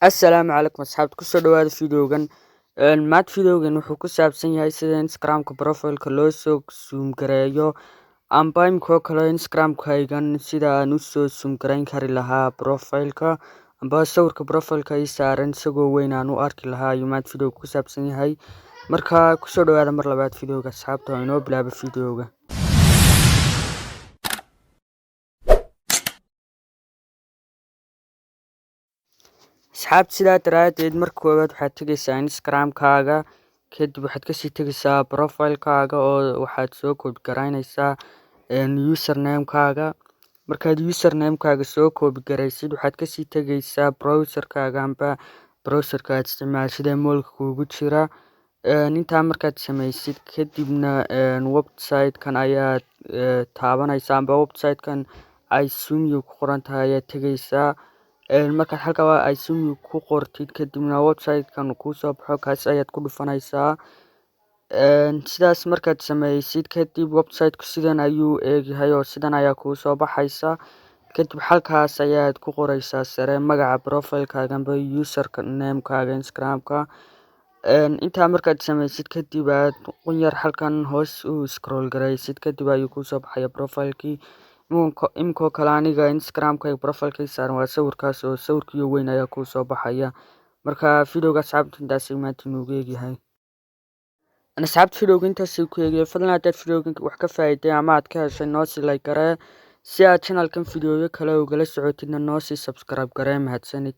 Assalaamu calaykum asxaabta, kusoo dhawaada videogan. Maanta videogan wuxuu ku saabsan yahay sida Instagramka profileka loo soo zoom gareeyo, amba imikoo kale Instagramkaygan sida aan usoo zoom gareyn kari lahaa profileka, amba sawirka profileka ii saaran isagoo weyn aan u arki lahaa ayuu maanta videoga ku saabsan yahay. Marka kusoo dhawaada mar labaad videoga, asxaabta, oo inoo bilaaba videoga. Asxaabta, sidaa daraadeed marka koowaad waxaad tegeysaa Instagramkaaga, kadib waxaad kasii tegeysaa profilekaaga oo waxaad soo copy garaynaysaa usernamekaaga. Markaad usernamekaaga soo copy garaysid, waxaad kasii tegeysaa browserkaaga amba browserka aad isticmaashid ee mobilka kuugu jira. Intaa markaad sameysid kadibna website-kan ayaad taabanaysaa, amba website-kan iZoomio ku qoran tahay ayaad tegeysaa. Markaad halka iZoomio ku qortid, kadibna website-kan kuusoo baxo, kaas ayaad ku dhufanaysaa. Sidaas markaad sameysid kadib, website-ku sidan ayuu eegyahay oo sidan ayaa kuusoo baxaysa. Kadib halkaas ayaad ku qoreysaa sare magaca profilekaaga amba usernamekaaga Instagramka. Intaa markaad sameysid kadib, aad qunyar halkan hoos u scroll garaysid, kadib ayuu kuusoo baxaya profilekii. Iminkoo kale aniga Instagramkayga profileka ii saaran waa sawirkaas, oo sawirkiyo weyn ayaa kuusoo baxaya. Marka videoga, asxaabta, intaas maanta inoogu eegyahay. Asxaabta, videoga intaas ku eegaya. Fadlan haddaad videogan wax ka faa'iiday ama aad ka heshay, noo sii like garee. Si aad channelkan videoyo kale ugala socotidna, noo sii subscribe garee. Mahadsanid.